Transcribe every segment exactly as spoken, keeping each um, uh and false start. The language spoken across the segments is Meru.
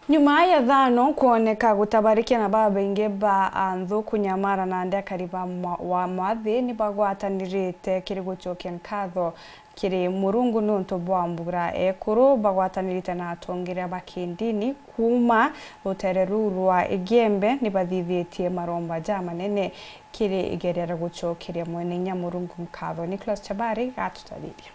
Nyuma ya thano kwoneka gutabarikia na babaingi ba anthu kunyamara, nandi akari ba mwa-, wa mwathi ni bagwatanirite kiri gucokia nkatho kiri Murungu niuntu bwa mbura. Ekuru bagwatanirite na atongeria ba kindini kuuma rutere ruu rwa Igembe ni bathithitie maromba jamanene kiri igeria ria gucokeria Mwene Inya Murungu nkatho. Nicholas Chabari gatutariria.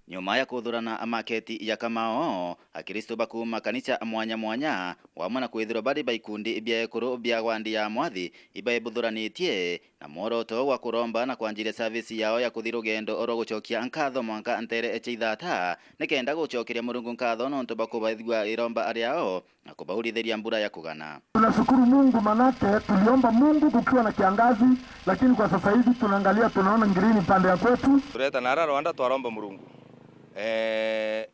Nyuma ya kuthurana maketi ya Kamao, Akristo ba kuuma kanisa mwanya mwanya, wamwe na kwithirwa bari ba ikundi bia ekuru bia wandi ya Mwathi, ibaibuthuranĩtie na mworoto wa kuromba na kwanjiria service yao ya kuthi rugendo rwa gucokia nkatho mwanka ntere cia ithata, nikenda gucokeria Murungu nkatho nontu bwa kubaigua iromba riao na kubaurithiria mbura ya kugana. Tunashukuru Mungu manake tuliomba Mungu kukiwa na kiangazi, lakini kwa sasa hivi tunaangalia, tunaona green pande ya kwetu. Tureta nara Rwanda twaromba Murungu. Eh,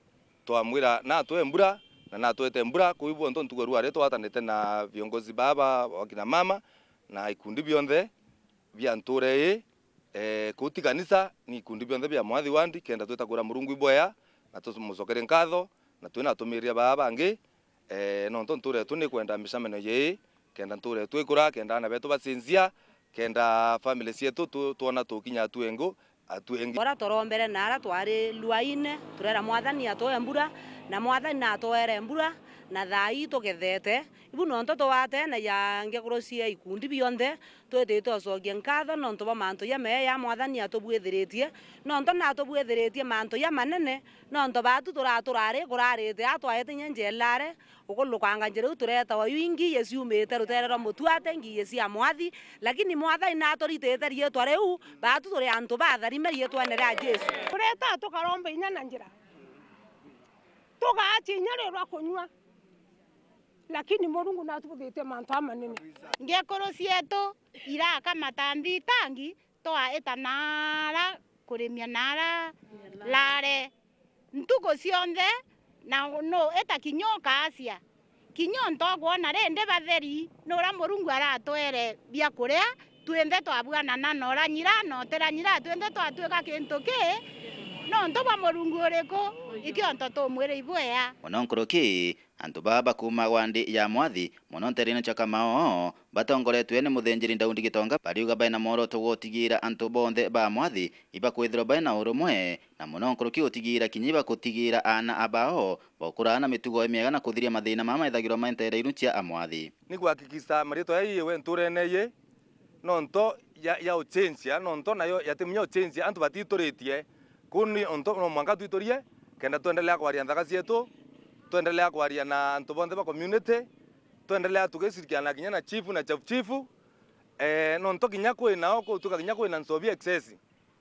twamwira natwe mbura, na natwete mbura, kuu ibu onto ntugo rwari twatanite na viongozi baba, wakina mama, na ikundi bionthe bia ntuura ii, eh, kuu ti kanisa, ni ikundi bionthe bia Mwathi Wandi, kenda twita kwira Murungu ibwea, na tumucokerie nkatho, na twina atumiria baa bangi, eh, nontu ntuura yetu ni kwenda micemanio jii, kenda ntuura yetu ikura, kenda aana betu bacinzia, kenda family cietu tu-, twona tukinya atu engu, atu engi. Ora torombere na ara twari luaine, turera Mwathani atoe mbura, na Mwathani natwere mbura, na thaa ii tugethete. Ibu nontu twatenagia ngekuru cia ikundi bionthe, twitite ucokia nkatho nontu bwa mantu jamea ja Mwathani atubwithiritie, nontu natubwithiritie mantu jamanene, nontu baatu turaturari kurarite a twaete inya njelare, ukulukanga njira iu turetawa iu ingi iye ciumite rutere rwa mutuate ngi iye cia Mwathi, lakini Mwathani naturitite riitwa riu, baatu turi antu batharime riitwene ria Jesu. Tureta tukaromba inya na njira, tugaachia inya ri rwa kunyua, lakini Murungu natubuthitie mantu amanene. Ngekuru cietu iraka matambi itangi, twaita naara kurimia naara laare ntuku cionthe, na nu ita kinya ukaacia? Kinya untu ukwona rindi batheri, nuria Murungu aratwere biakuria, twinthe twabwanana, na uranyira na utiranyira, twinthe twatuika kintu ki. Nontu bwa Murungu uriku? Ikio nto tumwire ibwea. Muno nkuruki, antu baa ba kuuma gwa nthi ya Mwathi, mono ntereene cia Kamao, batongoretue ni muthinjiri Daudi Gitonga, bariuga baina mworoto gwa utigiira antu bonthe ba Mwathi ibakwithirwa baina urumwe, na mono nkuruki utigiira kinya ibakutigiira aana abao baukuraa na mitugo imiega na kuthiria mathina maa methagirwa mai nteere iru cia Amwathi. Ni kuhakikisha mariitwa jaiiwe ntuurene iji, nonto ya, ya ucenjia, nonto nayo yatimunya ucenjia, antu batituritie. Kuu ni untu no mwanka twiturie, kenda twendelea kwaria nthaka cietu, twendelea kwaria na antu bonthe ba community, twendelea tugicirikiana kinya na chief na chief chief. Eh, nonto kinya kwinao, kutuika kinya kwina nchobi excess,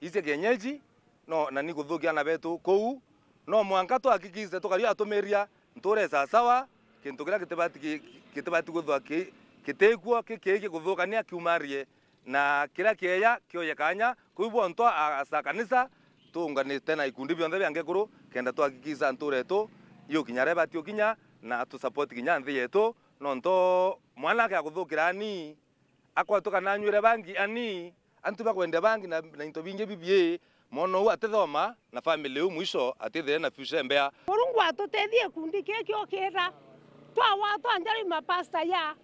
ii cia kienyeji, no, na ni kuthukia aana betu kuu. No mwanka tuhakikishe tukaria atumiria ntuura sawasawa, kintu kiria kitibati ki-, kitibati kwithirwa ki-, kitikuo, kiki gikuthukania kiumarie, na kiria kieja kioye kanya. Kuu ibu onto a, asa kanisa, tuunganite na ikundi bionthe bia ngekuru, kenda tuhakikisha ntuura yetu yukinya aria ibati ukinya, na tu support kinya nthi yetu, nonto mwanake akuthukira ani, akwatwe kana anywire bangi ani, antu bakwendia bangi na, na into bingi bibii, mwana uu atithoma, na family uu mwisho atithire na future mbea. Murungu atutethie gikundi kii kiukira, twagwatwa njara i mapasta ya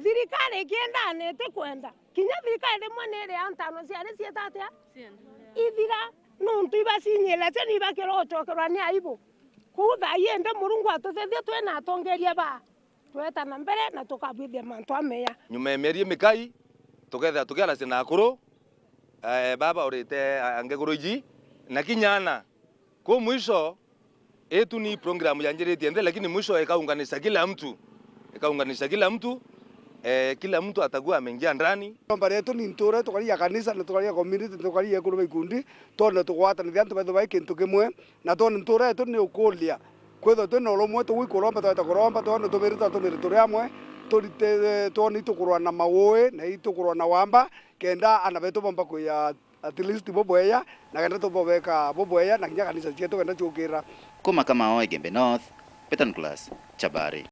thirikari ikienda na itikwenda. Kinya thirikari rimwe ni iria ntano ciari ciita atia? Ithira, nontu ibacinyira cio ni ibakira ucokerwa ni aibu. Kuu thaa ii indi Murungu atutethie twina atongeria ba tweta na mbere na tukabwithia mantu ameya. Nyuma ya mieri imikai, tukethira tukiaracia na akuru, eh, baba urite, eh, ngekuru iji, na kinya ana. Kuu mwisho, itu ni program yanjiritie nthi, lakini mwisho ikaunganisha kila mtu. Ikaunganisha kila mtu, eh, kila mtu atakuwa ameingia ndani. Omba rietu ni ntuura, tukaria kanisa, na tukaria community, na tukaria ekuru ba ikundi, twone tugwatanithia antu bethu bai kintu kimwe, na twone ntuura yetu ni ukuria. Kwithirwa twina urumwe, tugui kuromba, tweta kuromba, twona tumiri twa tumiri turi amwe, turite, twona itukurwa na mawui, na itukurwa na wamba, kenda aana betu bomba kwia at least bubweya, na kenda tubobeka bubweya, na kinya kanisa cietu kenda ciukira. Kuma Kamao, Igembe North, Peter Nicholas, Chabari.